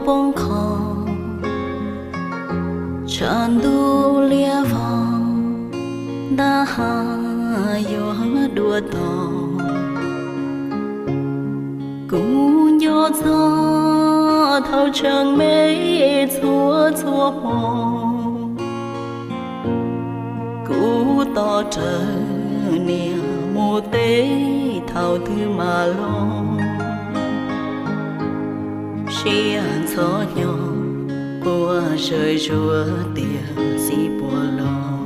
poob qho, tshav ntuj liab vog, ntab ha yuav dua tau. Kuv nco txog thaum tseem me txhua txhua hmo, kuv tos rawv niam mus teb thaum twg mam los. Siab ntxhov hnyo, puas sawv zuag tias txiv puas los?